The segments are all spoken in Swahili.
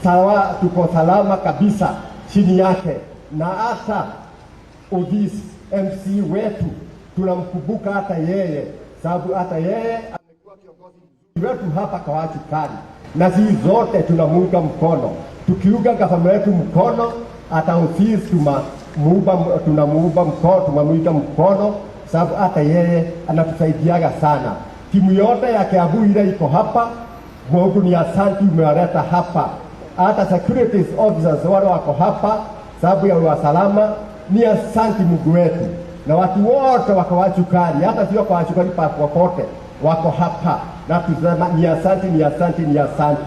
Sawa, tuko salama kabisa chini yake, na hata Odhis MC wetu tunamkumbuka hata yeye, sababu hata yeye amekuwa kiongozi wetu hapa Kahawa Sukari, na sisi zote tunamuunga mkono. Tukiunga gavana wetu mkono, hata Odhis tunamuunga mkono, tunamuunga mkono sababu hata yeye anatusaidiaga sana. Timu yote ya Kiambu ile iko hapa, Mungu ni asanti, umewaleta hapa. Hata security officers wale wako hapa sababu ya usalama, ni asanti Mungu wetu, na watu wote wa Kahawa Sukari, hata sio Kahawa Sukari popote wako hapa, na tusema ni asanti, ni asanti, ni asanti.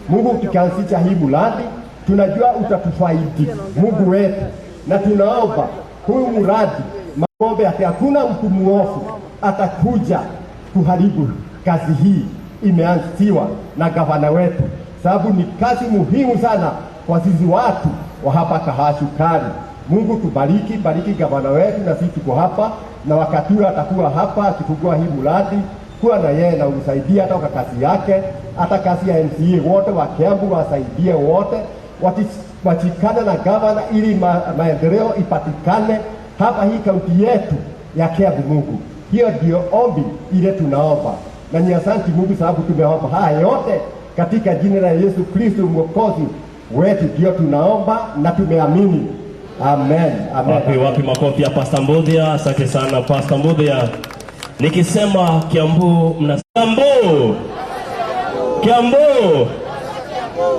Mungu, tukianzisha hii mradi tunajua utatufaidi Mungu wetu, na tunaomba huyu mradi maombe ati hakuna mtu muovu atakuja kuharibu kazi hii imeanziwa na gavana wetu, sababu ni kazi muhimu sana kwa sisi watu wa hapa Kahawa Sukari. Mungu tubariki, bariki gavana wetu, na sisi tuko hapa, na wakati huo atakuwa hapa akifungua hii mradi, kuwa na yeye na umsaidie hata kwa kazi yake, hata kazi ya MCA wote wa Kiambu wasaidie wote, washikane na gavana ili maendeleo ipatikane hapa hii kaunti yetu ya Kiambu. Mungu, hiyo ndio ombi ile tunaomba, na ni asanti Mungu sababu tumeomba haya yote katika jina la Yesu Kristo mwokozi wetu, ndio tunaomba na tumeamini. Amen, amen. Wapi wapi makofi ya Pastor Mbuthia. Asante sana Pastor Mbuthia. Nikisema Kiambu mna Kiambu. Kiambu.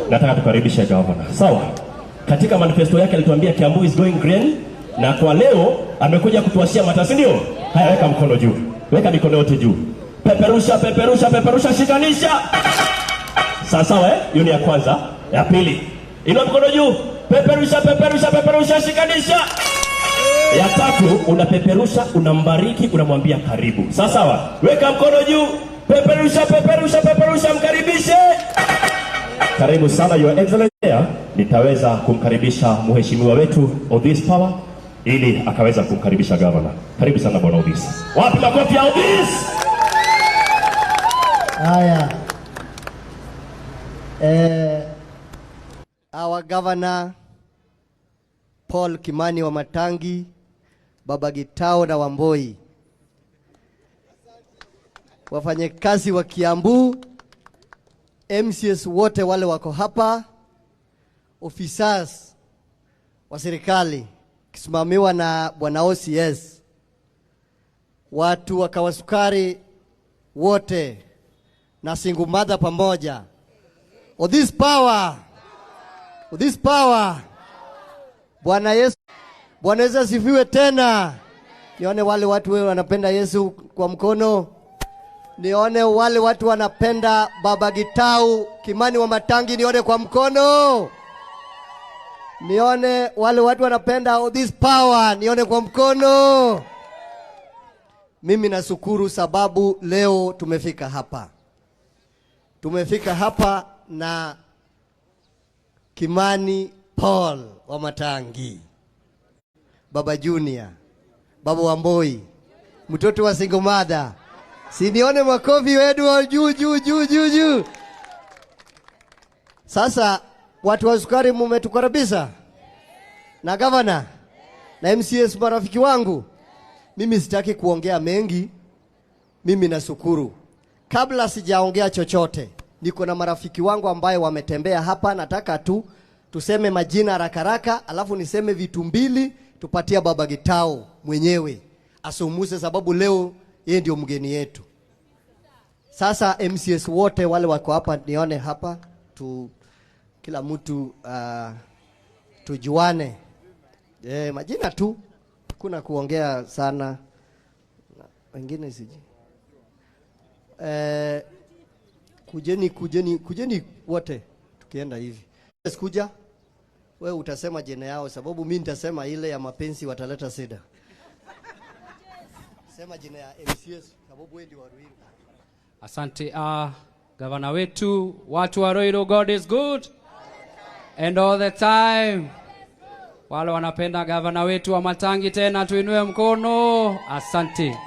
Nataka tukaribishe governor. Sawa. Katika manifesto yake alituambia Kiambu is going green, na kwa leo amekuja kutuwashia mataa, si ndio? Haya, weka mkono juu. Weka mikono yote juu. Peperusha, peperusha, peperusha, shikanisha. Sawa sawa, eh? Hiyo ni ya kwanza. Ya pili, inua mkono juu, peperusha, peperusha, peperusha, shikanisha. Ya tatu, unapeperusha, unambariki, unamwambia karibu. Sawa sawa, weka mkono juu, peperusha, peperusha, peperusha, mkaribishe. Karibu sana, Your Excellency. Nitaweza kumkaribisha mheshimiwa wetu Odhis Power ili akaweza kumkaribisha governor. Karibu sana, Bwana Odhis. Wapi makofi ya Odhis? Haya. Our governor Paul Kimani Wamatangi, Baba Gitao na Wamboi, wafanyakazi wa Kiambu, MCAs wote wale wako hapa, officers wa serikali kisimamiwa na Bwana OCS, watu wa Kahawa Sukari wote na single mother pamoja. Oh, this power. Oh, this power. Bwana Yesu, Bwana Yesu asifiwe tena. Nione wale watu wewe wanapenda Yesu kwa mkono. Nione wale watu wanapenda Baba Gitau Kimani Wamatangi, nione kwa mkono. Nione wale watu wanapenda, oh, this power, nione kwa mkono. Mimi nashukuru sababu leo tumefika hapa. Tumefika hapa na Kimani Paul Wamatangi, Baba Junior, Baba Wamboi, mtoto wa single mother. Si nione makofi wetu wa juu juu juu juu juu. Sasa watu wa sukari mumetukaribisha na gavana na MCAs marafiki wangu. Mimi sitaki kuongea mengi, mimi nashukuru. Kabla sijaongea chochote, niko na marafiki wangu ambaye wametembea hapa, nataka tu tuseme majina haraka haraka, alafu niseme vitu mbili, tupatie Baba Gitao mwenyewe asumuse, sababu leo yeye ndio mgeni yetu. Sasa MCAs wote wale wako hapa, nione hapa tu, kila mtu tujuane majina tu, kuna kuongea sana, wengine siji kujeni, kujeni, kujeni wote tukienda hivi. Kuja wewe utasema jina yao, sababu mimi nitasema ile ya mapenzi wataleta shida. Sema jina ya MCAs sababu wewe ndio wa Ruiru. Asante gavana wetu, watu wa Ruiru, God is good and all the time. Wale wanapenda gavana wetu Wamatangi, tena tuinue mkono. Asante.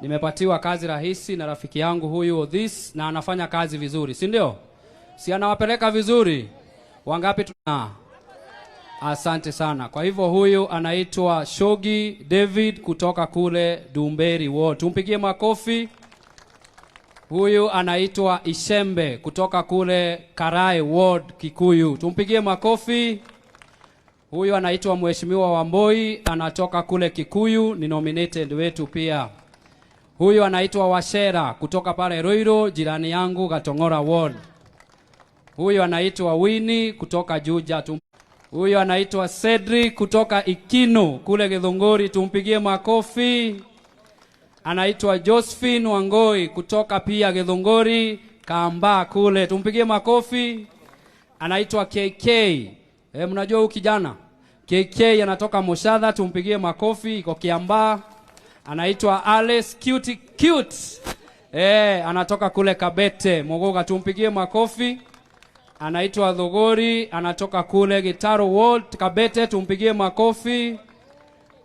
Nimepatiwa kazi rahisi na rafiki yangu huyu Odhis, na anafanya kazi vizuri, si ndio? Si anawapeleka vizuri? Wangapi tuna? Asante sana. Kwa hivyo huyu anaitwa Shogi David kutoka kule Ndumberi Ward. Tumpigie makofi. Huyu anaitwa Ishembe kutoka kule Karai Ward, Kikuyu. Tumpigie makofi. Huyu anaitwa Mheshimiwa Wamboi, anatoka kule Kikuyu, ni nominated wetu pia. Huyu anaitwa Washera kutoka pale Ruiru, jirani yangu Gatong'ora Ward. Huyu anaitwa Winnie kutoka Juja. Huyu anaitwa Cedric kutoka Ikinu kule Githunguri, tumpigie makofi. Anaitwa Josephine Wangoi kutoka pia Githunguri Kamba kule, tumpigie makofi. Anaitwa KK. Mnajua huyu kijana KK anatoka Moshadha, tumpigie makofi, iko Kiambaa. Anaitwa Alice Cute Cute. Anatoka kule Kabete Mogoga, tumpigie makofi. Anaitwa Dhogori, anatoka kule Gitaro Ward Kabete, tumpigie makofi.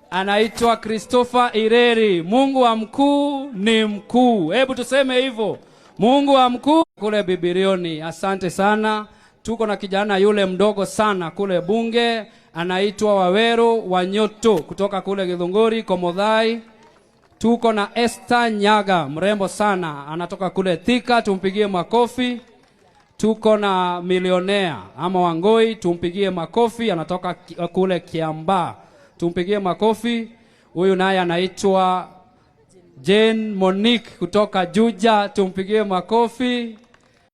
Anaitwa Christopher Ireri. Mungu wa mkuu ni mkuu, hebu tuseme hivyo, Mungu wa mkuu kule Bibirioni. Asante sana. Tuko na kijana yule mdogo sana kule bunge, anaitwa Waweru Wanyoto kutoka kule Githunguri Komodhai. Tuko na Esther Nyaga, mrembo sana, anatoka kule Thika, tumpigie makofi. Tuko na milionea ama Wangoi, tumpigie makofi, anatoka kule Kiambaa, tumpigie makofi. Huyu naye anaitwa Jane Monique kutoka Juja, tumpigie makofi.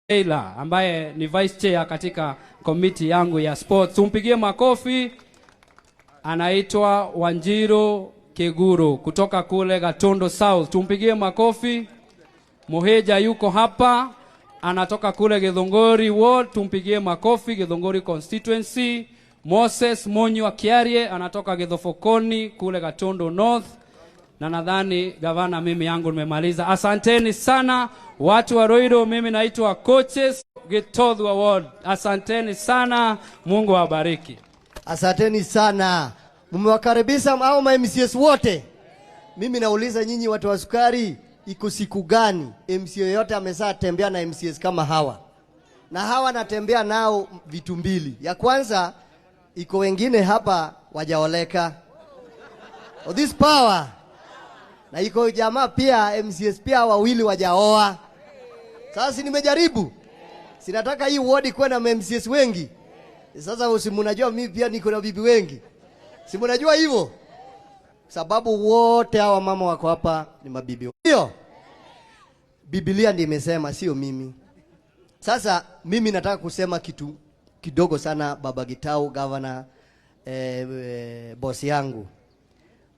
Taylor ambaye ni vice chair katika komiti yangu ya sports, tumpigie makofi. Anaitwa Wanjiru Kiguru kutoka kule Gatundu South, tumpigie makofi. Muheja yuko hapa, anatoka kule Githunguri Ward, tumpigie makofi, Githunguri constituency. Moses Monywa Kiarie anatoka Githofokoni kule Gatundu North. Na nadhani gavana, mimi yangu nimemaliza. Asanteni sana watu wa Ruiru. Mimi naitwa Coaches Gitothua Ward. Asanteni sana, Mungu awabariki. Asanteni sana, mmewakaribisha au ma MCAs wote. Mimi nauliza nyinyi watu wa sukari, iko siku gani MCA yoyote amesaa tembea na MCAs kama hawa? Na hawa natembea nao vitu mbili. Ya kwanza, iko wengine hapa wajaoleka. Oh, this power. Na iko jamaa pia MCAs pia wawili wajaoa. Sasa si nimejaribu. Sinataka hii ward kuwe na MCAs wengi. Sasa si mnajua mimi pia niko na bibi wengi. Si mnajua hivyo? Sababu wote hawa mama wako hapa ni mabibi. Ndio. Biblia ndiyo imesema, sio mimi. Sasa mimi nataka kusema kitu kidogo sana, Baba Gitau, governor, bosi yangu.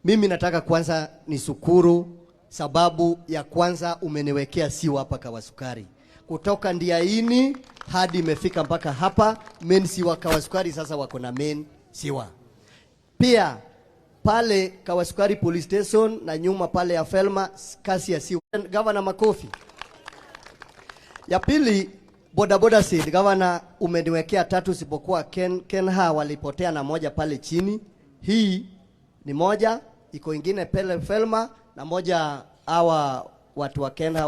Mimi nataka kwanza nishukuru sababu ya kwanza umeniwekea sewer hapa Kawasukari. Kutoka Ndiaini hadi imefika mpaka hapa main sewer Kawasukari, sasa wako na main sewer. Pia pale Kawasukari police station na nyuma pale ya Felma kasi ya sewer. Governor, makofi. Ya pili, bodaboda seat governor, umeniwekea tatu, sipokuwa Kenha walipotea na moja pale chini. Hii ni moja, iko ingine pale Felma na moja hawa watu wa Kenha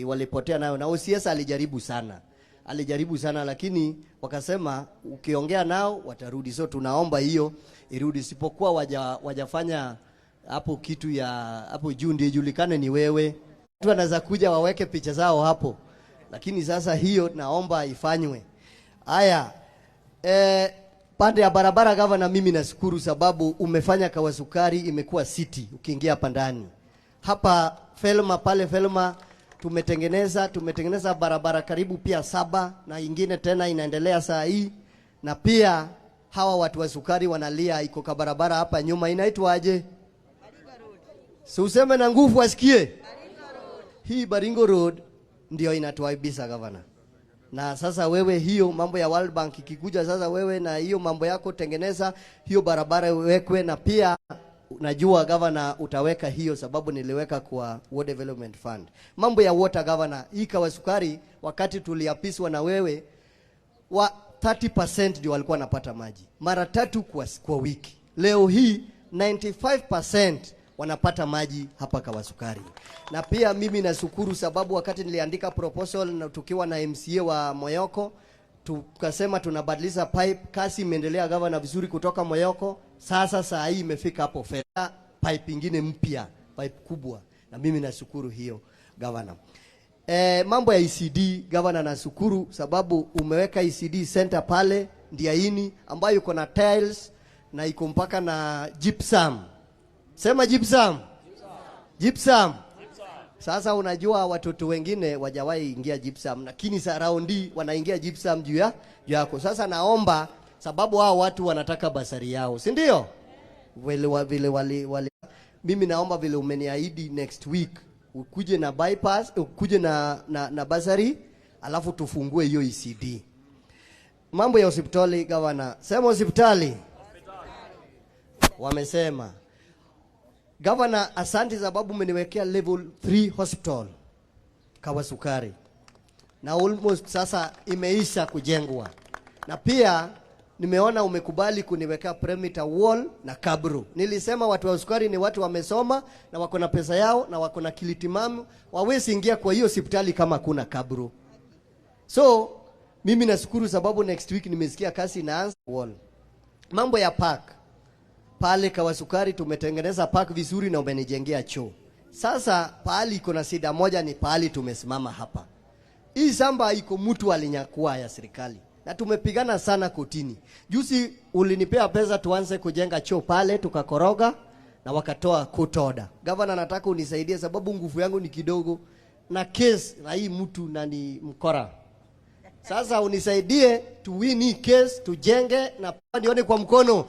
walipotea nayo, na OCS alijaribu sana, alijaribu sana lakini wakasema ukiongea nao watarudi, so tunaomba hiyo irudi, sipokuwa wajafanya hapo kitu ya hapo juu ndio ijulikane ni wewe. Watu wanaweza kuja waweke picha zao hapo, lakini sasa hiyo naomba ifanywe. Haya, pande ya barabara gavana, mimi nashukuru sababu umefanya Kawasukari imekuwa city. Ukiingia hapa ndani hapa Felma pale Felma tumetengeneza barabara karibu pia saba na ingine tena inaendelea saa hii, na pia hawa watu wa sukari wanalia, iko kabarabara hapa nyuma inaitwa aje? Si useme na nguvu asikie. Hii Baringo Road ndio inatuaibisha gavana. Na sasa wewe, hiyo mambo ya World Bank ikikuja sasa, wewe na hiyo mambo yako tengeneza hiyo barabara iwekwe, na pia najua gavana utaweka hiyo, sababu niliweka kwa Ward Development Fund. Mambo ya water gavana, hii Kawasukari wakati tuliapiswa na wewe wa 30% ndio walikuwa wanapata maji mara tatu kwa wiki. Leo hii 95% wanapata maji hapa Kawasukari. Na pia mimi nashukuru sababu wakati niliandika proposal na tukiwa na MCA wa Moyoko Tukasema tunabadilisha pipe, kazi imeendelea, gavana, vizuri kutoka Moyoko. Sasa saa hii imefika hapo Fera, pipe ingine mpya, pipe kubwa, na mimi nashukuru hiyo, gavana. Mambo ya ECD, gavana, nashukuru sababu umeweka ECD center pale Ndiaini ambayo iko na tiles na iko mpaka na gypsum. Sema gypsum. Gypsum. Sasa unajua watoto wengine wajawahi ingia gypsum, lakini sa raundi wanaingia gypsum juu yako. Sasa naomba, sababu hao watu wanataka bursary yao, si ndio? Vile vile wali, mimi naomba vile umeniahidi, next week ukuje na bypass, ukuje na bursary, alafu tufungue hiyo ECD. Mambo ya hospitali, gavana, sema hospitali. Wamesema, gavana, asante sababu umeniwekea level 3 hospital Kawasukari na almost sasa imeisha kujengwa, na pia nimeona umekubali kuniwekea perimeter wall na cabro. Nilisema watu wa sukari ni watu wamesoma na wako na pesa yao na wako na akili timamu, wawezi ingia kwa hiyo hospitali kama kuna cabro. So mimi nashukuru sababu next week nimesikia kazi inaanza wall. Mambo ya park pale Kawasukari, tumetengeneza park vizuri na umenijengea choo. Sasa pahali iko na shida moja ni pahali tumesimama hapa. Hii shamba iko mtu alinyakua ya serikali na tumepigana sana kotini. Juzi ulinipea pesa tuanze kujenga choo pale, tukakoroga na wakatoa court order. Gavana, nataka unisaidie sababu nguvu yangu ni kidogo na case na hii mtu na ni mkora. Sasa unisaidie tuwin hii case, tujenge na nione kwa mkono.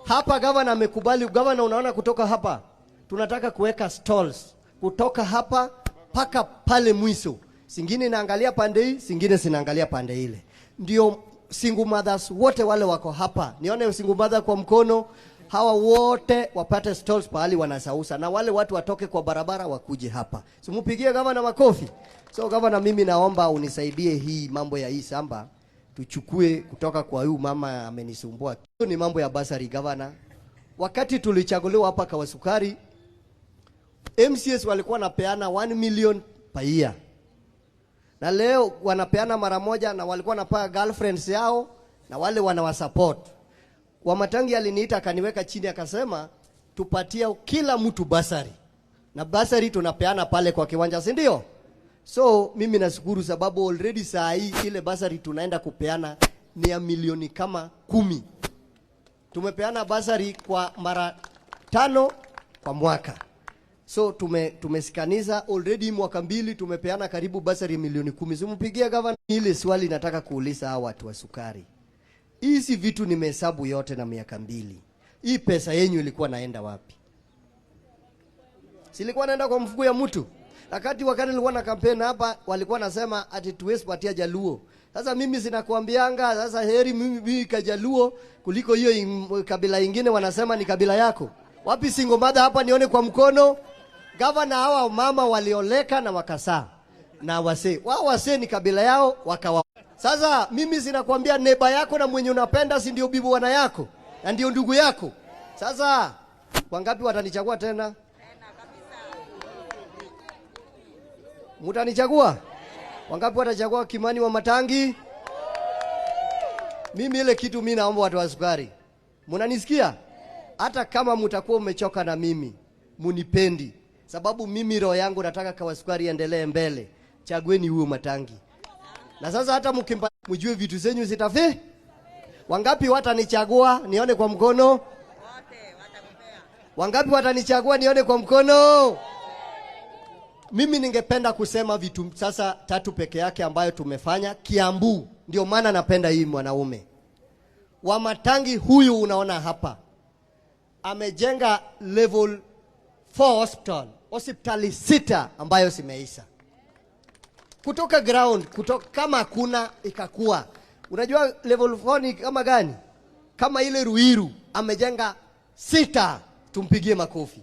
Hapa gavana amekubali. Gavana, unaona kutoka hapa tunataka kuweka stalls kutoka hapa mpaka pale mwisho, singine inaangalia pande hii, singine zinaangalia pande ile. Ndio single mothers wote wale wako hapa, nione single mother kwa mkono, hawa wote wapate stalls pahali wanasausa, na wale watu watoke kwa barabara wakuje hapa. Simupigie gavana makofi. So gavana, mimi naomba unisaidie hii mambo ya hii shamba tuchukue kutoka kwa huyu mama amenisumbua. Hiyo ni mambo ya bursary, gavana. Wakati tulichaguliwa hapa Kawasukari, MCAs walikuwa wanapeana 1 million per year, na leo wanapeana mara moja, na walikuwa wanapaa girlfriends yao na wale wanawasupport. Wamatangi aliniita akaniweka chini akasema tupatie kila mtu bursary, na bursary tunapeana pale kwa kiwanja, si ndio? So mimi nashukuru sababu already saa hii ile bursary tunaenda kupeana ni ya milioni kama 10. Tumepeana bursary kwa mara 5 kwa mwaka. So tumesikaniza already mwaka 2 tumepeana karibu bursary milioni 10. Simpigie gavana. Ile swali nataka kuuliza hawa watu wa sukari. Hizi vitu nimehesabu yote na miaka 2. Hii pesa yenyu ilikuwa naenda wapi? Silikuwa naenda kwa mfuko ya mtu. Wakati nilikuwa na kampeni hapa walikuwa nasema ati tuwezi patia Jaluo. Sasa mimi sinakuambianga sasa heri mimi kajaluo kuliko hiyo kabila ingine wanasema ni kabila yako. Wapi single mother hapa nione kwa mkono? Gavana, hawa mama walioleka na wakasaa. Na wasee. Wao wasee ni kabila yao wakawa. Sasa mimi sinakwambia neighbor yako na mwenye unapenda si ndio bibi bwana yako na ndio ndugu yako. Sasa wangapi watanichagua tena? Mutanichagua? Wangapi watachagua Kimani Wamatangi? Mimi ile kitu mimi naomba watu wa sukari. Munanisikia? Hata kama mtakuwa umechoka na mimi, munipendi. Sababu mimi roho yangu nataka Kawasukari endelee mbele. Chagueni huyo Matangi. Na sasa hata mkimpa mjue vitu zenyu zitafi. Wangapi watanichagua nione kwa mkono? Wangapi watanichagua nione kwa mkono? Mimi ningependa kusema vitu sasa 3 peke yake ambayo tumefanya Kiambu. Ndio maana napenda hii mwanaume Wamatangi huyu unaona hapa amejenga level 4 hospital, hospitali 6 ambayo zimeisha kutoka ground, kutoka kama hakuna ikakuwa. Unajua level 4 ni kama gani? Kama ile Ruiru amejenga 6, tumpigie makofi.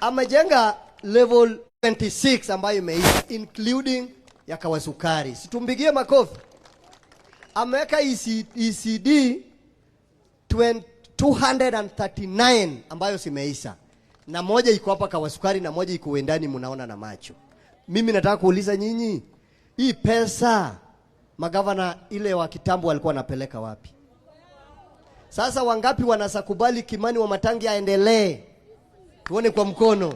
Amejenga level 26 ambayo imeisha including ya Kawasukari. Situmpigie makofi. Ameweka ECD 239 ambayo zimeisha. Na moja iko hapa Kawasukari na moja iko Wendani, mnaona na macho. Mimi nataka kuuliza nyinyi, hii pesa Magavana ile wa kitambo walikuwa wanapeleka wapi? Sasa wangapi wanasakubali Kimani Wamatangi aendelee? Tuone kwa mkono.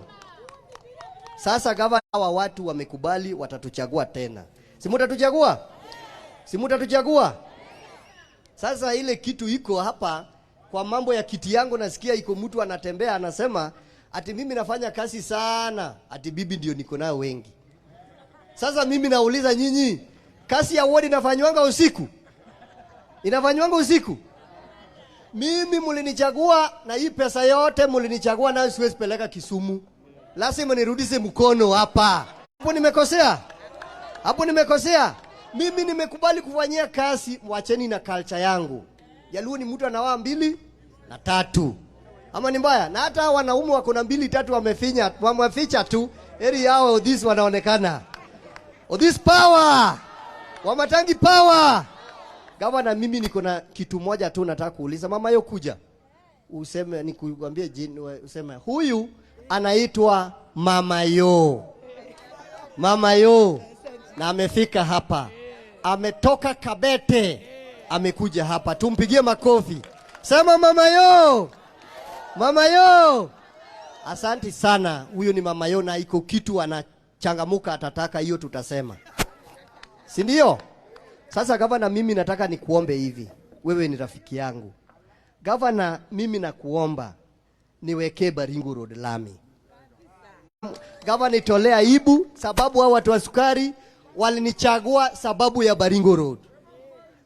Sasa gavana, hawa watu wamekubali, watatuchagua tena. Si mutatuchagua? Si mutatuchagua? Sasa ile kitu iko hapa kwa mambo ya kiti yangu, nasikia iko mtu anatembea anasema ati mimi nafanya kazi sana, ati bibi ndio niko nayo wengi. Sasa mimi nauliza nyinyi, kazi ya ward inafanywanga usiku? Inafanywanga usiku? Mimi mulinichagua na hii pesa yote mulinichagua nayo siwezi peleka Kisumu. Lazima nirudishe mkono hapa. Hapo nimekosea? Hapo nimekosea? Mimi nimekubali kufanyia kazi, mwacheni na culture yangu. Jaluo ni mtu anawaa mbili na tatu. Ama ni mbaya? Na hata wanaume wako na mbili tatu wamefinya, wameficha tu. Heri yao Odhis wanaonekana. Odhis power. Wamatangi power. Gavana, mimi niko na kitu moja tu nataka kuuliza. Mama yo kuja. Useme, nikuambie jini, useme huyu anaitwa Mama Yo. Mama Yo. Na amefika hapa. Ametoka Kabete. Amekuja hapa. Tumpigie makofi. Sema Mama Yo. Mama Yo. Asanti sana. Huyu ni Mama Yo na iko kitu anachangamuka atataka hiyo tutasema. Si ndio? Sasa gavana, mimi nataka nikuombe hivi. Wewe ni rafiki yangu. Gavana, mimi nakuomba niwekee Baringo Road lami. Gavana, nitolea aibu sababu hao watu wa sukari walinichagua sababu ya Baringo Road.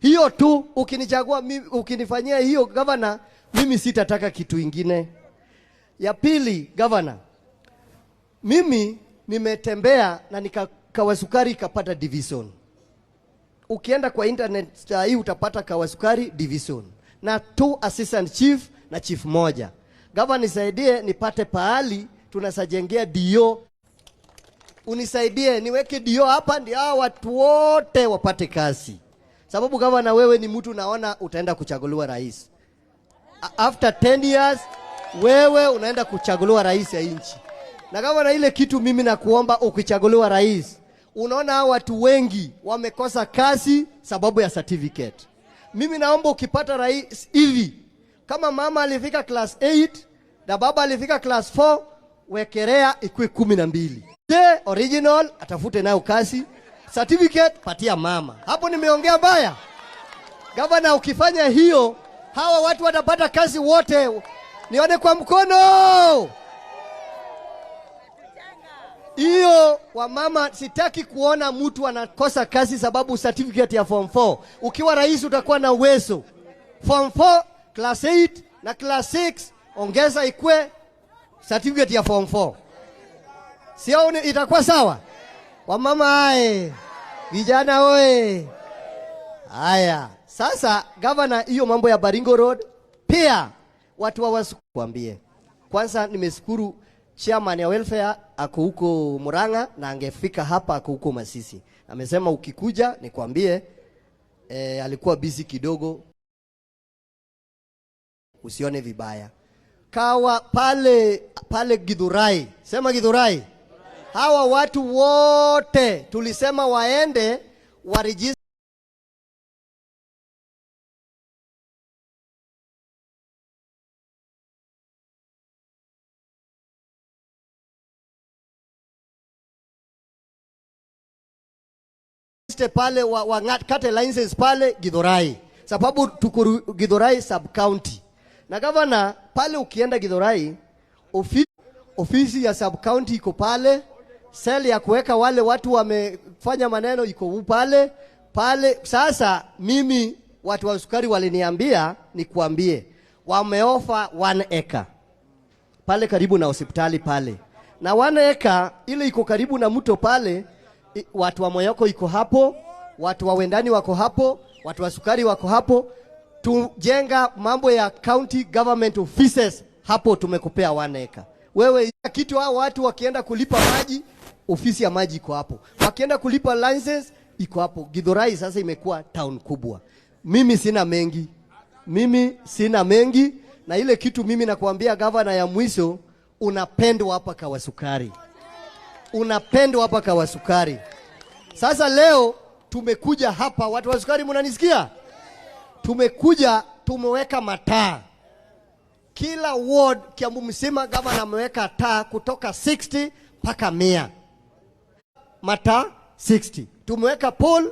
Hiyo tu ukinichagua mimi, ukinifanyia hiyo gavana, mimi sitataka kitu ingine. Ya pili, gavana, mimi nimetembea na Kawasukari ikapata division. Ukienda kwa internet saa hii utapata Kawasukari division na 2 assistant chief na chief moja. Gavana, nisaidie nipate pahali tunasajengea dio. Unisaidie niweke dio hapa ndio hao watu wote wapate kazi. Sababu gavana, wewe ni mtu naona utaenda kuchaguliwa rais. After 10 years wewe unaenda kuchaguliwa rais ya nchi. Na gavana, ile kitu mimi nakuomba, ukichaguliwa rais, unaona hao watu wengi wamekosa kazi sababu ya certificate. Mimi naomba ukipata rais hivi, kama mama alifika class 8 na baba alifika class 4, wekelea ikuwe 12. Je, original atafute nayo kazi, certificate patia mama. Hapo nimeongea mbaya? Gavana, ukifanya hiyo hawa watu watapata kazi wote. Nione kwa mkono. Hiyo wamama, sitaki kuona mtu anakosa kazi sababu certificate ya form 4. Ukiwa rais utakuwa na uwezo. Form 4, class 8 na class 6 ongeza ikue certificate ya form 4. Sio itakuwa sawa? Wamama ae, vijana oe. Haya, sasa gavana, hiyo mambo ya Baringo Road pia watu wa kuambie. Kwanza nimeshukuru chairman ya welfare ako huko Murang'a na angefika hapa ako huko Masisi. Amesema ukikuja nikwambie, alikuwa busy kidogo, usione vibaya. Kawa pale pale Githurai, sema Githurai. Hawa watu wote tulisema waende waregister pale wa kate license pale Githurai, sababu tuko Githurai sub county. Na gavana pale ukienda Githurai, ofisi ya sub county iko pale, sel ya kuweka wale watu wamefanya maneno iko pale pale. Sasa mimi watu wa sukari waliniambia nikuambie, wameofa 1 acre pale karibu na hospitali pale, na 1 acre ile iko karibu na mto pale. Watu wa Moyoko iko hapo, watu wa Wendani wako hapo, watu wa sukari wako hapo. Tujenga mambo ya county government offices hapo, tumekupea 1 acre. Wewe kitu hao watu wakienda kulipa maji, ofisi ya maji iko hapo. Wakienda kulipa license iko hapo. Githurai sasa imekuwa town kubwa. Mimi sina mengi. Mimi sina mengi, na ile kitu mimi nakuambia gavana ya mwisho, unapendwa hapa Kawasukari. Unapendwa hapa Kawasukari. Sasa leo Tumekuja hapa, watu wa sukari, mnanisikia? Tumekuja tumeweka mataa kila ward Kiambu mzima, gavana ameweka taa kutoka 60 mpaka 100, mataa 60. Tumeweka pole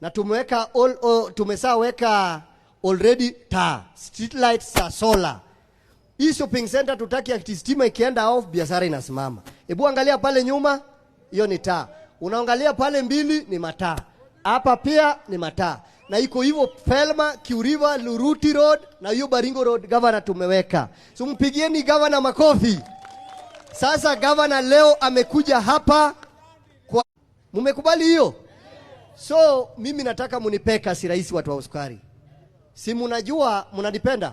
na tumeweka all, tumesaweka already taa street lights za solar. Hii shopping center tutaki ati stima ikienda off biashara inasimama. Hebu angalia pale nyuma, hiyo ni taa. Unaangalia pale mbili ni mataa. Hapa pia ni mataa. Na iko hivyo Felma, Kiuriva, Luruti Road na hiyo Baringo Road governor tumeweka. So mpigieni governor makofi. Sasa governor leo amekuja hapa kwa, mumekubali hiyo? So mimi nataka munipee kasi rahisi, watu wa sukari. Si munajua munanipenda?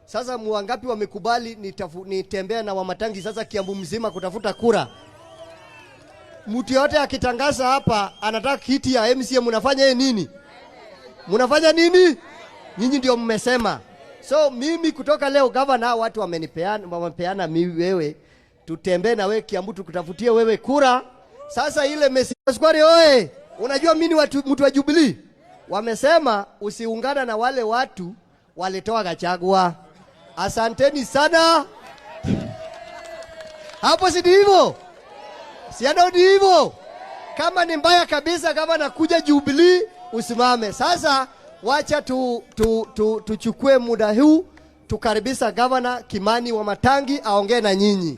Sasa muwangapi wamekubali nitembea na Wamatangi sasa Kiambu mzima kutafuta kura? Mtu yote akitangaza hapa anataka kiti ya MCA, mnafanya yeye nini? Mnafanya nini? Nyinyi ndio mmesema. So mimi kutoka leo gavana, watu wamenipeana, wamepeana mimi wewe, tutembee na wewe Kiambu tukutafutie wewe kura. Sasa ile mesi sukari oe, unajua mimi ni mtu wa Jubilee. Wamesema usiungana na wale watu walitoa Gachagua. Asanteni sana. Hapo si ndivyo? Si ndio hivyo? Kama ni mbaya kabisa, kama nakuja Jubilee usimame. Sasa wacha tu, tu, tu, tuchukue muda huu tukaribisha Governor Kimani Wamatangi aongee na nyinyi.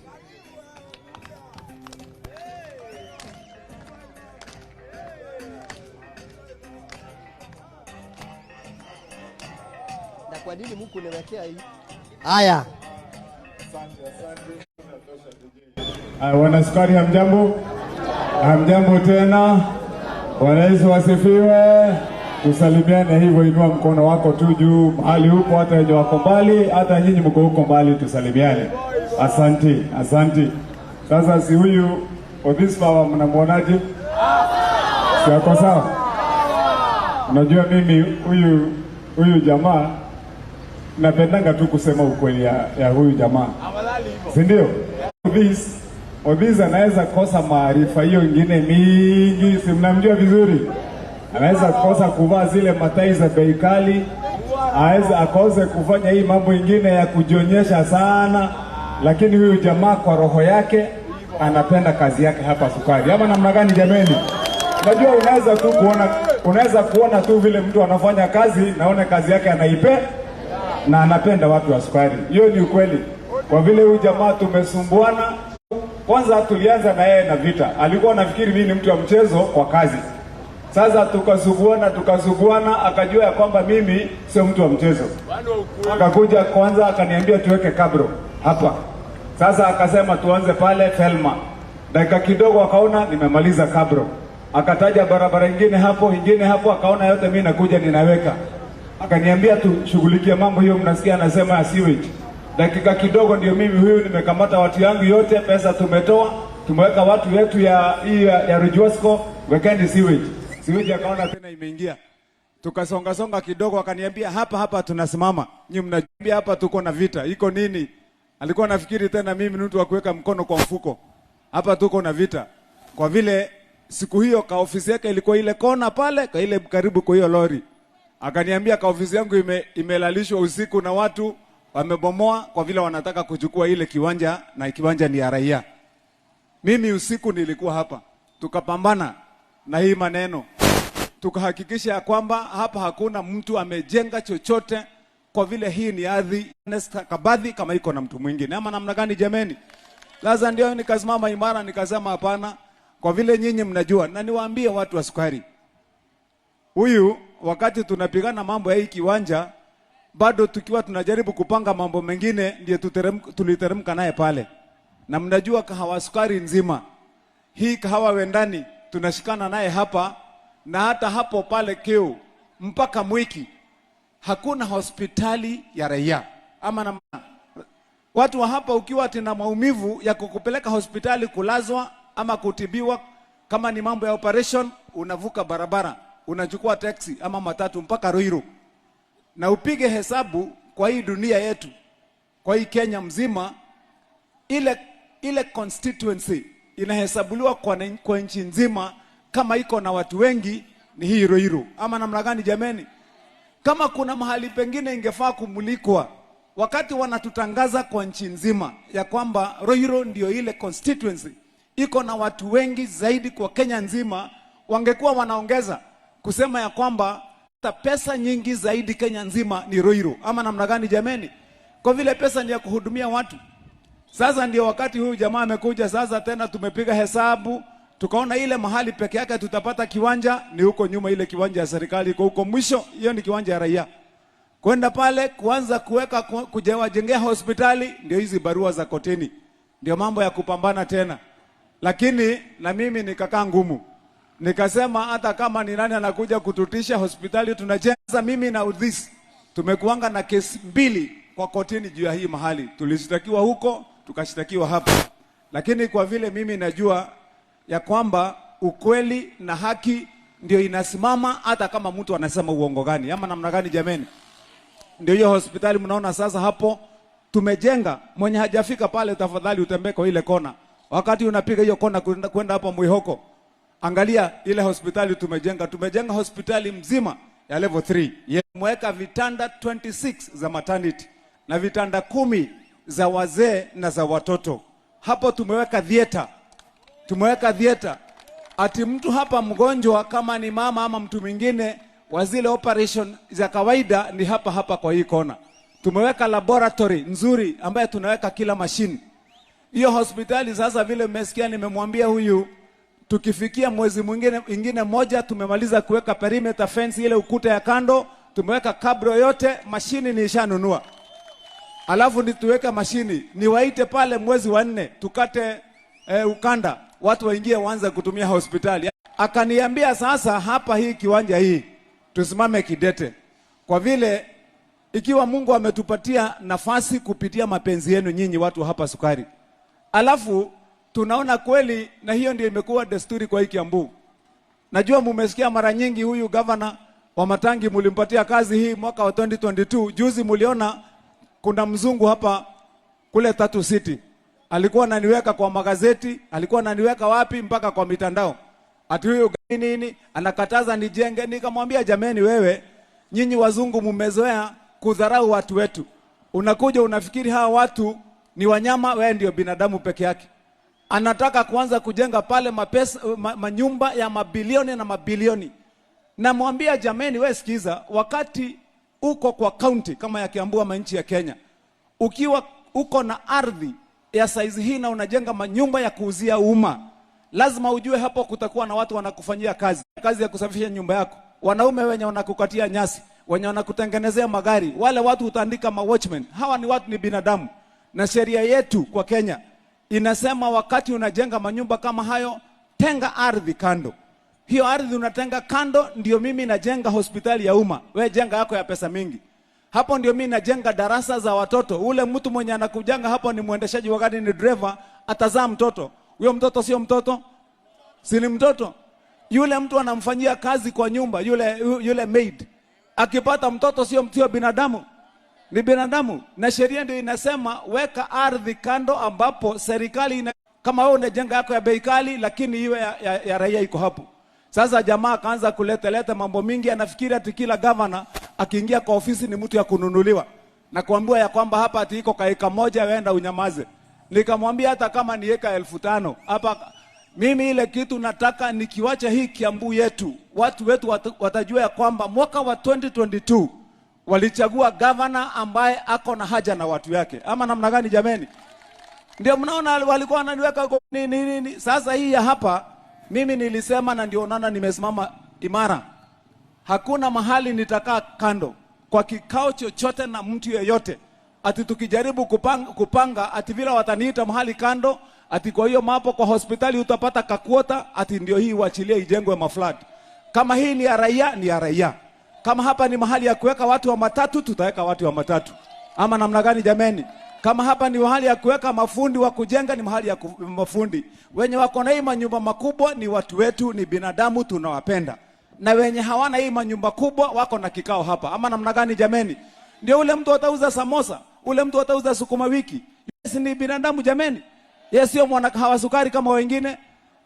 Na kwa nini Mungu niwekea hii? Haya. Wanasukari hamjambo? Hamjambo tena. Bwana Yesu asifiwe. Tusalimiane hivyo, inua mkono wako tu juu mahali huko, hata wenye wako mbali, hata nyinyi mko huko mbali, tusalimiane. Asante, asante. Sasa si huyu Odhis Power mnamwonaje? Si ako sawa? Unajua mimi huyu jamaa napendanga tu kusema ukweli ya huyu jamaa, si ndio? Odhis anaweza kosa maarifa hiyo ingine mingi, si mnamjua vizuri. Anaweza kosa kuvaa zile matai za bei kali, aweza akose kufanya hii mambo ingine ya kujionyesha sana, lakini huyu jamaa kwa roho yake anapenda kazi yake hapa Sukari. Ama namna gani jameni? Unajua unaweza kuona tu vile mtu anafanya kazi, naone kazi yake anaipe na anapenda watu wa Sukari. Hiyo ni ukweli. Kwa vile huyu jamaa tumesumbuana, kwanza tulianza na yeye na vita. Alikuwa anafikiri mimi ni mtu wa mchezo kwa kazi. Sasa tukasuguana, akajua ya kwamba mimi sio mtu wa mchezo. Akakuja kwanza akaniambia tuweke kabro hapa. Sasa akasema tuanze pale Felma. Dakika kidogo akaona nimemaliza kabro. Akataja barabara ingine hapo, akaona yote mimi nakuja ninaweka. Akaniambia tushughulikie mambo hiyo, mnasikia anasema ya sewage. Dakika kidogo ndio mimi huyu nimekamata watu yangu yote, pesa tumetoa, tumeweka watu wetu ya hii ya Rujuasco, wekeni sewage. Sewage akaona tena imeingia. Tukasonga songa kidogo, akaniambia hapa tunasimama. Nyinyi mnajiambia hapa tuko na vita. Iko nini? Alikuwa anafikiri tena mimi ni mtu wa kuweka mkono kwa mfuko. Hapa tuko na vita. Kwa vile siku hiyo ka ofisi yake ilikuwa ile kona pale, kwa ile karibu kwa hiyo lori. Akaniambia ka ofisi yangu imelalishwa usiku na watu wamebomoa kwa vile wanataka kuchukua ile kiwanja na kiwanja ni ya raia. Mimi usiku nilikuwa hapa. Tukapambana na hii maneno. Tukahakikisha ya kwamba hapa hakuna mtu amejenga chochote kwa vile hii ni ardhi stakabadhi kama iko na mtu mwingine. Ama namna gani jameni? Sasa ndio nikasimama imara nikasema hapana, kwa vile nyinyi mnajua, na niwaambie watu wa Sukari. Huyu wakati tunapigana mambo ya hii kiwanja, bado tukiwa tunajaribu kupanga mambo mengine, ndiye tuliteremka naye pale. Na mnajua kahawa Sukari nzima. Hii kahawa Wendani tunashikana naye hapa, na hata hapo pale Kiu mpaka Mwiki hakuna hospitali ya raia. Ama na watu wa hapa ukiwa tena maumivu ya kukupeleka hospitali kulazwa ama kutibiwa, kama ni mambo ya operation, unavuka barabara, unachukua taxi ama matatu mpaka Ruiru. Na upige hesabu kwa hii dunia yetu, kwa hii Kenya mzima, ile constituency inahesabuliwa kwa nchi nzima kama iko na watu wengi ni hii Ruiru, ama namna gani jameni? Kama kuna mahali pengine ingefaa kumulikwa wakati wanatutangaza kwa nchi nzima ya kwamba Ruiru ndio ile constituency iko na watu wengi zaidi kwa Kenya nzima, wangekuwa wanaongeza kusema ya kwamba hata pesa nyingi zaidi Kenya nzima ni Ruiru, ama namna gani jameni? Kwa vile pesa ni ya kuhudumia watu. Sasa ndio wakati huyu jamaa amekuja sasa tena, tumepiga hesabu tukaona ile mahali peke yake tutapata kiwanja ni huko nyuma, ile kiwanja ya serikali iko huko mwisho, hiyo ni kiwanja ya raia. Kwenda pale kuanza kuweka kujawajengea hospitali, ndio hizi barua za kotini, ndio mambo ya kupambana tena. Lakini na mimi nikakaa ngumu, nikasema hata kama ni nani anakuja kututisha hospitali tunajenga. Mimi na Udhis tumekuanga na kesi mbili kwa kotini juu ya hii mahali, tulishtakiwa huko tukashtakiwa hapa, lakini kwa vile mimi najua ya kwamba ukweli na haki ndio inasimama hata kama mtu anasema uongo gani ama namna gani, jameni. Ndio hiyo hospitali mnaona sasa hapo tumejenga. Mwenye hajafika pale, tafadhali utembee kwa ile kona. Wakati unapiga hiyo kona kwenda hapo Mwihoko, angalia ile hospitali tumejenga. Tumejenga hospitali mzima ya level 3. Tumeweka vitanda 26 za maternity na vitanda 10 za wazee na za watoto. Hapo tumeweka theater, tumeweka theater. Ati mtu hapa mgonjwa kama ni mama ama mtu mwingine wa zile operation za kawaida ni hapa hapa kwa hii kona. Tumeweka laboratory nzuri ambayo tunaweka kila mashine. Hiyo hospitali sasa, vile mmesikia nimemwambia huyu, tukifikia mwezi mwingine ingine moja tumemaliza kuweka perimeter fence, ile ukuta ya kando, tumeweka kabro yote, mashini nishanunua. Alafu ni tuweke mashini, niwaite pale mwezi wa 4 tukate ukanda, watu waingie waanze kutumia hospitali. Akaniambia sasa, hapa hii kiwanja hii tusimame kidete, kwa vile ikiwa Mungu ametupatia nafasi kupitia mapenzi yenu nyinyi watu hapa Sukari, alafu tunaona kweli, na hiyo ndio imekuwa desturi kwa hii Kiambu. Najua mumesikia mara nyingi huyu gavana wa Matangi mulimpatia kazi hii mwaka wa 2022. Juzi muliona kuna mzungu hapa kule Tatu City alikuwa ananiweka kwa magazeti, alikuwa ananiweka wapi mpaka kwa mitandao, ati huyu nini anakataza nijenge. Nikamwambia jameni, wewe nyinyi wazungu mumezoea kudharau watu wetu, unakuja unafikiri hawa watu ni wanyama, wewe ndio binadamu peke yake. Anataka kuanza kujenga pale mapesa, manyumba ya mabilioni na mabilioni. Namwambia jameni, wewe sikiza, wakati uko kwa county kama ya Kiambu ama nchi ya Kenya, ukiwa uko na ardhi ya saizi hii na unajenga manyumba ya kuuzia umma, lazima ujue hapo kutakuwa na watu wanakufanyia kazi, kazi ya kusafisha nyumba yako, wanaume wenye wanakukatia nyasi, wenye wanakutengenezea magari, wale watu utaandika ma watchmen. Hawa ni watu, ni binadamu, na sheria yetu kwa Kenya inasema wakati unajenga manyumba kama hayo, tenga ardhi kando. Hiyo ardhi unatenga kando, ndio mimi najenga hospitali ya umma, we jenga yako ya pesa mingi. Hapo ndio mimi najenga darasa za watoto. Ule mtu mwenye anakujanga hapo ni mwendeshaji wa gari, ni driver, atazaa mtoto. Huyo mtoto sio mtoto, si ni mtoto? Yule mtu anamfanyia kazi kwa nyumba, yule maid akipata mtoto sio mtu, binadamu, ni binadamu. Na sheria ndio inasema weka ardhi kando, ambapo serikali ina, kama wewe unajenga yako ya bei kali, lakini iwe ya raia iko hapo. Sasa jamaa akaanza kuleta leta mambo mingi, anafikiri ati kila governor akiingia kwa ofisi ni mtu ya kununuliwa na kuambiwa ya kwamba hapa ati iko kaeka moja, wenda unyamaze. Nikamwambia hata kama ni eka 5,000 hapa, mimi ile kitu nataka nikiwacha hii Kiambu yetu, watu wetu watajua ya kwamba mwaka wa 2022 walichagua governor ambaye ako na haja na watu yake, ama namna gani jameni? Ndio mnaona walikuwa wananiweka huko nini nini. Sasa hii ya hapa mimi nilisema, na ndio naona nimesimama imara. Hakuna mahali nitakaa kando kwa kikao chochote na mtu yeyote, ati tukijaribu kupanga ati vile wataniita mahali kando, ati kwa hiyo mapo kwa hospitali utapata kakuota, ati ndio hii uachilie ijengwe maflat. Kama hii ni ya raia, ni ya raia. Kama hapa ni mahali ya kuweka watu wa matatu, tutaweka watu wa matatu, ama namna gani jameni? Kama hapa ni mahali ya kuweka mafundi wa kujenga, ni mahali ya mafundi. Wenye wako na hii manyumba makubwa ni watu wetu, ni binadamu, tunawapenda. Na wenye hawana hii manyumba kubwa wako na kikao hapa, ama namna gani jameni? Ndio ule mtu atauza samosa, ule mtu atauza sukuma wiki. Yes, ni binadamu jameni. Yes, sio mwana kahawa sukari kama wengine.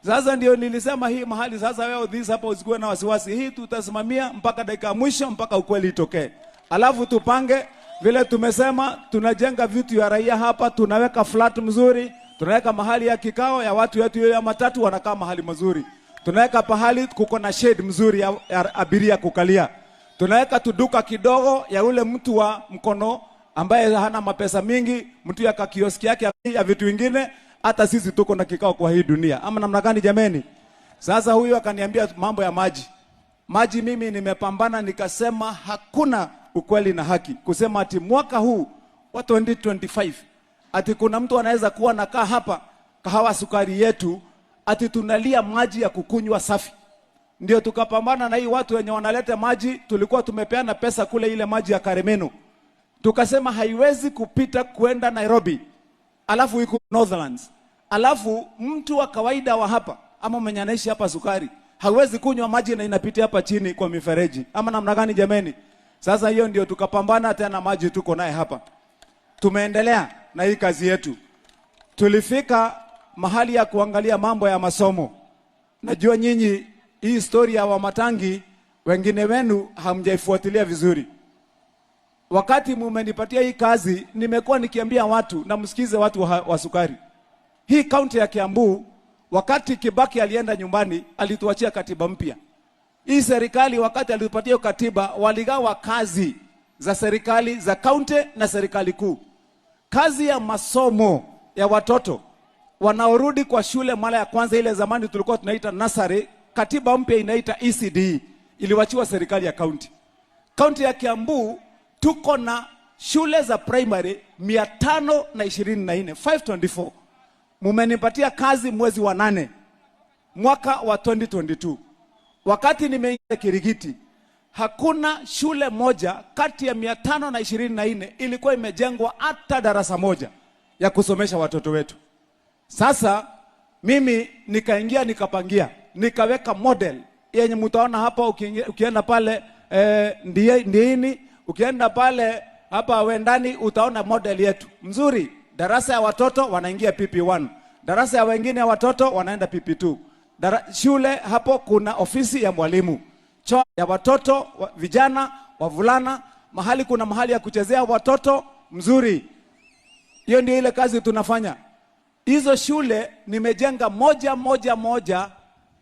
Sasa ndio nilisema hii mahali sasa, wewe this hapa usikuwe na wasiwasi, hii tutasimamia mpaka dakika ya mwisho, mpaka ukweli itokee. Alafu tupange vile tumesema, tunajenga vitu ya raia hapa, tunaweka flat mzuri, tunaweka mahali ya kikao ya watu wetu ya matatu wanakaa mahali mazuri, tunaweka pahali kuko na shade mzuri ya abiria kukalia, tunaweka tuduka kidogo ya ule mtu wa mkono ambaye hana mapesa mingi, mtu ya kakioski yake ya vitu vingine. Hata sisi tuko na kikao kwa hii dunia, ama namna gani jameni? Sasa huyu akaniambia mambo ya maji. Maji mimi nimepambana nikasema hakuna ukweli na haki kusema ati mwaka huu wa 2025 ati kuna mtu anaweza kuwa nakaa hapa Kahawa Sukari yetu ati tunalia maji ya kukunywa safi. Ndio tukapambana na hii watu wenye wanaleta maji, tulikuwa tumepeana pesa kule ile maji ya Karemeno, tukasema haiwezi kupita kwenda Nairobi alafu iko Northlands, alafu mtu wa kawaida wa hapa ama mwenye anaishi hapa Sukari hawezi kunywa maji na inapitia hapa chini kwa mifereji, ama namna gani jameni? Sasa hiyo ndio tukapambana tena, maji tuko naye hapa. Tumeendelea na hii kazi yetu, tulifika mahali ya kuangalia mambo ya masomo. Najua nyinyi hii historia ya Wamatangi wengine wenu hamjaifuatilia vizuri. Wakati mumenipatia hii kazi, nimekuwa nikiambia watu na msikize watu wa Sukari. Hii kaunti ya Kiambu, wakati Kibaki alienda nyumbani, alituachia katiba mpya. Hii serikali wakati alitupatia hiyo katiba, waligawa kazi za serikali za kaunti na serikali kuu. Kazi ya masomo ya watoto wanaorudi kwa shule mara ya kwanza, ile zamani tulikuwa tunaita nursery, katiba mpya inaita ECD, iliwachiwa serikali ya kaunti. Kaunti ya Kiambu tuko na shule za primary 524, 524. Mumenipatia kazi mwezi wa 8 mwaka wa 2022. Wakati nimeingia Kirigiti, hakuna shule moja kati ya 524 ilikuwa imejengwa hata darasa moja ya kusomesha watoto wetu. Sasa mimi nikaingia nikapangia, nikaweka model yenye mtaona hapa ukienda pale Ndiini, ukienda pale hapa Wendani utaona model yetu mzuri. Darasa ya watoto wanaingia PP1, darasa ya wengine ya watoto wanaenda PP2. Shule hapo kuna ofisi ya mwalimu, choo ya watoto vijana, wavulana, mahali kuna mahali ya kuchezea watoto mzuri. Hiyo ndio ile kazi tunafanya. Hizo shule nimejenga moja moja moja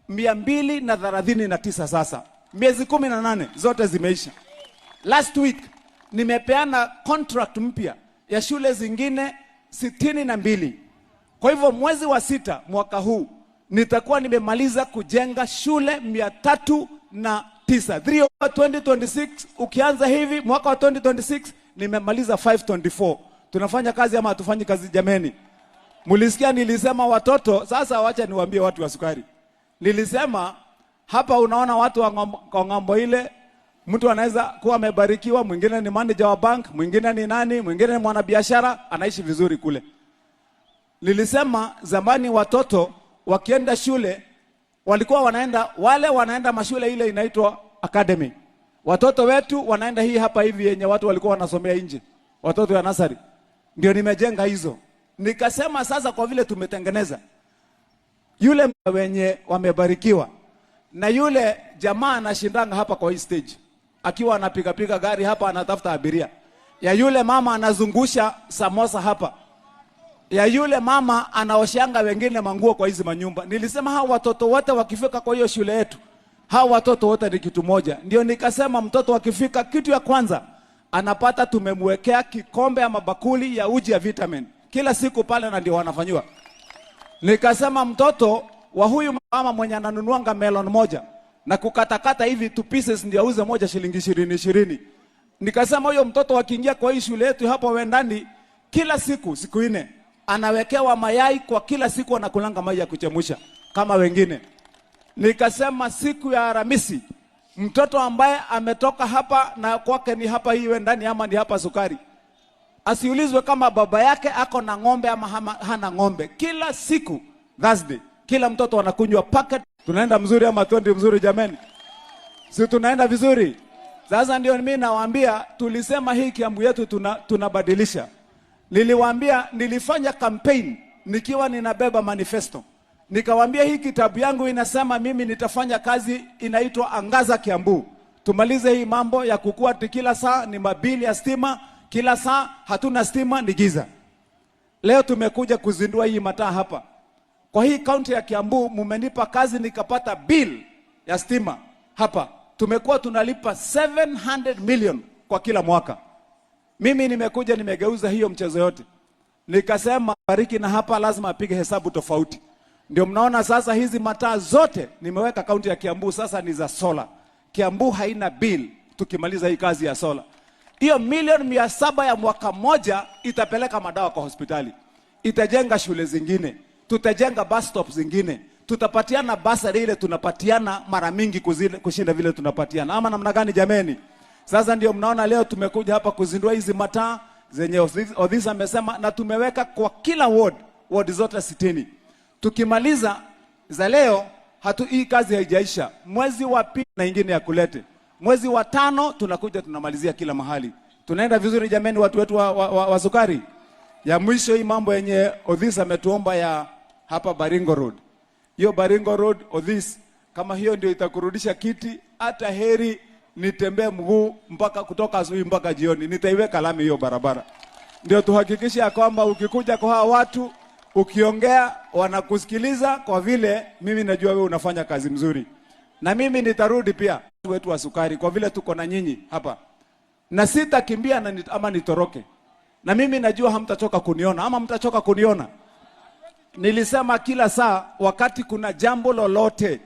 239 sasa, miezi 18 zote zimeisha. Last week nimepeana contract mpya ya shule zingine 62. Kwa hivyo mwezi wa 6 mwaka huu nitakuwa nimemaliza kujenga shule 309. 2026 ukianza hivi mwaka wa 2026 nimemaliza 524. Tunafanya kazi ama hatufanyi kazi jameni? Mulisikia nilisema watoto, sasa wacha niwaambie watu wa Sukari. Nilisema hapa unaona watu wa ng'ambo ile, mtu anaweza kuwa amebarikiwa, mwingine ni manager wa bank, mwingine ni nani, mwingine ni mwanabiashara, anaishi vizuri kule. Nilisema zamani watoto wakienda shule walikuwa wanaenda, wale wanaenda mashule ile inaitwa academy. Watoto wetu wanaenda hii hapa hivi yenye watu walikuwa wanasomea nje, watoto ya nursery. Ndio nimejenga hizo. Nikasema sasa kwa vile tumetengeneza yule wenye wamebarikiwa na yule jamaa anashindanga hapa kwa hii stage akiwa anapiga piga gari hapa anatafuta abiria, ya yule mama anazungusha samosa hapa, ya yule mama anaoshanga wengine manguo kwa hizi manyumba. Nilisema hao watoto wote wakifika kwa hiyo shule yetu, hao watoto wote ni kitu moja. Ndio nikasema mtoto akifika, kitu ya kwanza anapata tumemwekea kikombe ama bakuli ya uji ya vitamin kila siku pale, na ndio wanafanywa. Nikasema mtoto wa huyu mama mwenye ananunuanga melon moja na kukatakata hivi two pieces ndio auze moja shilingi 20 20. Nikasema huyo mtoto akiingia kwa hii shule yetu hapa Wendani, kila siku siku 4 anawekewa mayai kwa kila siku, anakulanga mayai ya kuchemsha kama wengine. Nikasema siku ya Alhamisi mtoto ambaye ametoka hapa na kwake ni hapa hii Wendani ama ni hapa Sukari, asiulizwe kama baba yake ako na ng'ombe ama hana ng'ombe. Kila siku Thursday, kila mtoto anakunywa packet. Tunaenda mzuri ama twendi mzuri jameni? Si tunaenda vizuri? Sasa ndio mimi nawaambia, tulisema hii Kiambu yetu tunabadilisha. Niliwaambia nilifanya campaign nikiwa ninabeba manifesto. Nikawaambia hii kitabu yangu inasema mimi nitafanya kazi inaitwa Angaza Kiambu. Tumalize hii mambo ya kukua ati kila saa ni mabili ya stima, kila saa hatuna stima, ni giza. Leo tumekuja kuzindua hii mataa hapa. Kwa hii kaunti ya Kiambu mumenipa kazi nikapata bill ya stima hapa. Tumekuwa tunalipa 700 million kwa kila mwaka. Mimi nimekuja nimegeuza hiyo mchezo yote. Nikasema bariki na hapa lazima apige hesabu tofauti. Ndio mnaona sasa hizi mataa zote nimeweka kaunti ya Kiambu sasa ni za sola. Kiambu haina bill tukimaliza hii kazi ya sola. Hiyo milioni 700 ya mwaka moja itapeleka madawa kwa hospitali, itajenga shule zingine, tutajenga bus stop zingine, tutapatiana basari ile tunapatiana mara mingi kushinda vile tunapatiana, ama namna gani jameni? Sasa ndio mnaona leo tumekuja hapa kuzindua hizi mataa zenye Odhis amesema, na tumeweka kwa kila ward, ward zote 60. Tukimaliza za leo hii kazi haijaisha. Mwezi wa pili na ingine ya kulete, mwezi wa tano tunakuja tunamalizia kila mahali. Tunaenda vizuri jameni, watu wetu wa sukari. Ya mwisho hii mambo yenye Odhis ametuomba ya hapa Baringo Road. Hiyo Baringo Road Odhis, kama hiyo ndio itakurudisha kiti, hata heri nitembee mguu mpaka kutoka asubuhi mpaka jioni, nitaiweka lami hiyo barabara, ndio tuhakikishe ya kwamba ukikuja kwa hawa watu ukiongea wanakusikiliza, kwa vile mimi najua wewe unafanya kazi mzuri, na mimi nitarudi pia wetu wa sukari, kwa vile tuko na nyinyi hapa, na sitakimbia ama nitoroke, na mimi najua hamtachoka kuniona ama mtachoka kuniona. Nilisema kila saa wakati kuna jambo lolote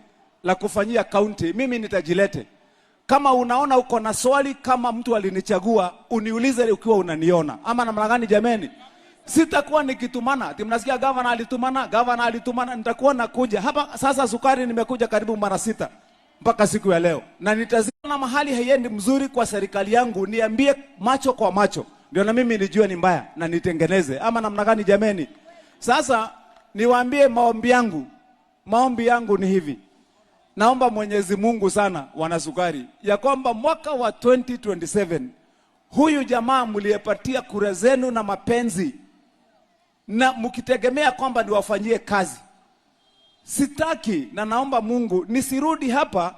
la kufanyia kaunti, mimi nitajilete. Kama unaona uko na swali, kama mtu alinichagua, uniulize ukiwa unaniona, ama namna gani jameni? Sitakuwa nikitumana ati mnasikia gavana alitumana, gavana alitumana. Nitakuwa nakuja hapa sasa. Sukari nimekuja karibu mara sita mpaka siku ya leo, na nitaziona mahali haiendi mzuri kwa serikali yangu, niambie macho kwa macho, ndio na mimi nijue ni mbaya na nitengeneze, ama namna gani jameni? Sasa niwaambie maombi yangu, maombi yangu ni hivi. Naomba Mwenyezi Mungu sana, wanasukari, ya kwamba mwaka wa 2027 huyu jamaa mliyepatia kura zenu na mapenzi na mkitegemea kwamba niwafanyie kazi, sitaki na naomba Mungu nisirudi hapa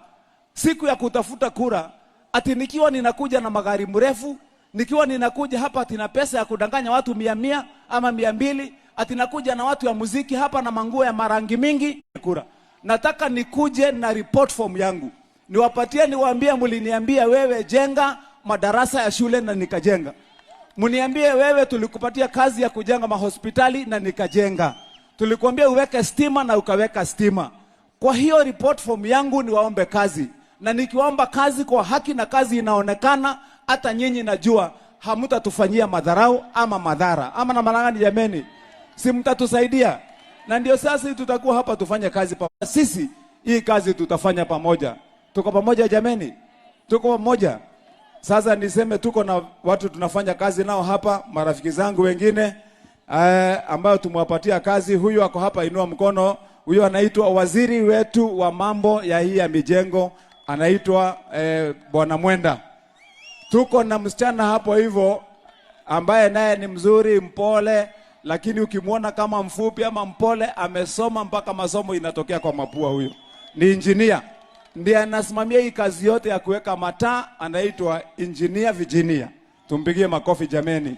siku ya kutafuta kura ati nikiwa ninakuja na magari mrefu, nikiwa ninakuja hapa ati na pesa ya kudanganya watu mia mia ama 200, ati nakuja na watu ya muziki hapa na manguo ya marangi mingi kura. Nataka nikuje na report form yangu niwapatie, niwaambie, mliniambia wewe jenga madarasa ya shule na nikajenga. Mniambie wewe tulikupatia kazi ya kujenga mahospitali na nikajenga. Tulikuambia uweke stima na ukaweka stima. Kwa hiyo report form yangu niwaombe kazi, na nikiwaomba kazi kwa haki na kazi inaonekana, hata nyinyi najua hamtatufanyia madharau ama madhara ama na maana jameni, si mtatusaidia? Na ndio sasa tutakuwa hapa tufanye kazi pamoja. Sisi hii kazi tutafanya pamoja. Tuko pamoja jameni, tuko pamoja. Sasa niseme tuko na watu tunafanya kazi nao hapa, marafiki zangu wengine ambayo tumewapatia kazi. Huyu ako hapa, inua mkono. Huyu anaitwa waziri wetu wa mambo ya hii ya mijengo, anaitwa Bwana Mwenda. Tuko na msichana hapo hivyo ambaye naye ni mzuri, mpole, lakini ukimwona kama mfupi ama mpole, amesoma mpaka masomo inatokea kwa mapua. Huyo ni injinia, ndiye anasimamia hii kazi yote ya kuweka mataa, anaitwa Engineer Virginia. Tumpigie makofi jameni.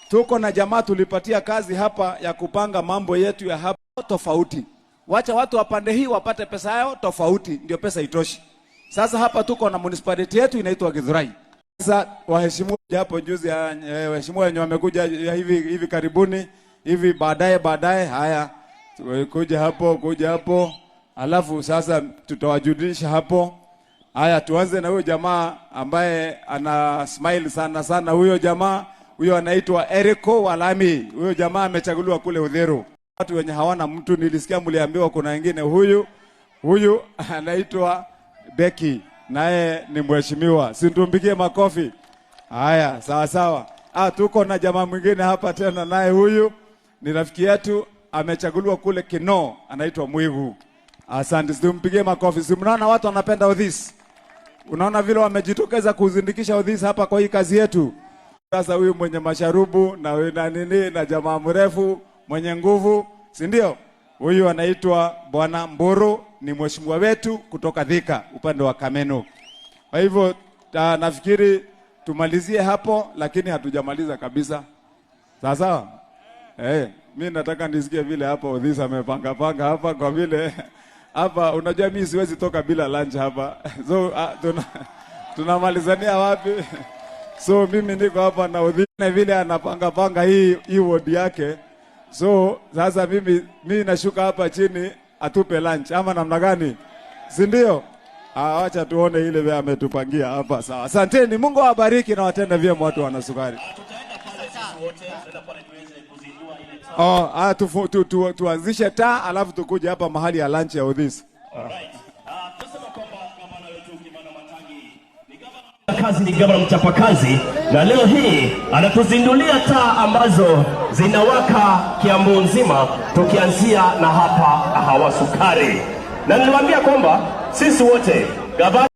Tuko na jamaa tulipatia kazi hapa ya kupanga mambo yetu ya hapa tofauti. Wacha watu wapande hii wapate pesa yao tofauti, ndio pesa itoshi. Sasa hapa tuko na municipality yetu inaitwa Githurai. Sasa waheshimiwa hapo juzi, waheshimiwa wenye wamekuja hivi hivi karibuni hivi baadaye, haya kuja hapo, kuja hapo, alafu sasa tutawajulisha hapo. Haya, tuanze na huyo jamaa ambaye ana smile sana sana. Huyo jamaa huyo anaitwa Eriko Walami. Huyo jamaa amechaguliwa kule Udhiru. Watu wenye hawana mtu, nilisikia mliambiwa kuna wengine. Huyu anaitwa Becky, naye ni mheshimiwa, si tumpigie makofi. Haya, sawa sawa. Ah, tuko na jamaa mwingine hapa tena, naye huyu ni rafiki yetu, amechaguliwa kule Kinoo, anaitwa Mwivu. Asante, tumpigie makofi. Si mnaona watu wanapenda Odhis? Unaona vile wamejitokeza kuzindikisha Odhis hapa kwa hii kazi yetu. Sasa huyu mwenye masharubu na nini na jamaa mrefu mwenye nguvu, si ndio? Huyu anaitwa Bwana Mburu, ni mheshimiwa wetu kutoka Thika upande wa Kameno. Kwa hivyo nafikiri tumalizie hapo, lakini hatujamaliza kabisa. Sawa sawa? Mi nataka nisikie vile hapa Odhis amepanga panga hapa kwa vile hapa unajua mi siwezi toka bila lunch hapa. So tunamalizania wapi? So mimi niko hapa na Odhis vile anapanga panga hii ward yake. So sasa mimi nashuka hapa chini atupe lunch ama namna gani? Si ndio? Ah, wacha tuone ile vile ametupangia hapa. Sawa. Asanteni, Mungu awabariki na watende vyema watu wana sukari. Oh, tuanzishe taa alafu tukuje hapa mahali ya lunch ya Odhis. Kazi ni gavana mchapakazi, na leo hii anatuzindulia taa ambazo zinawaka Kiambu nzima, tukianzia na hapa Kahawa Sukari. Na niliwaambia kwamba sisi wote gavana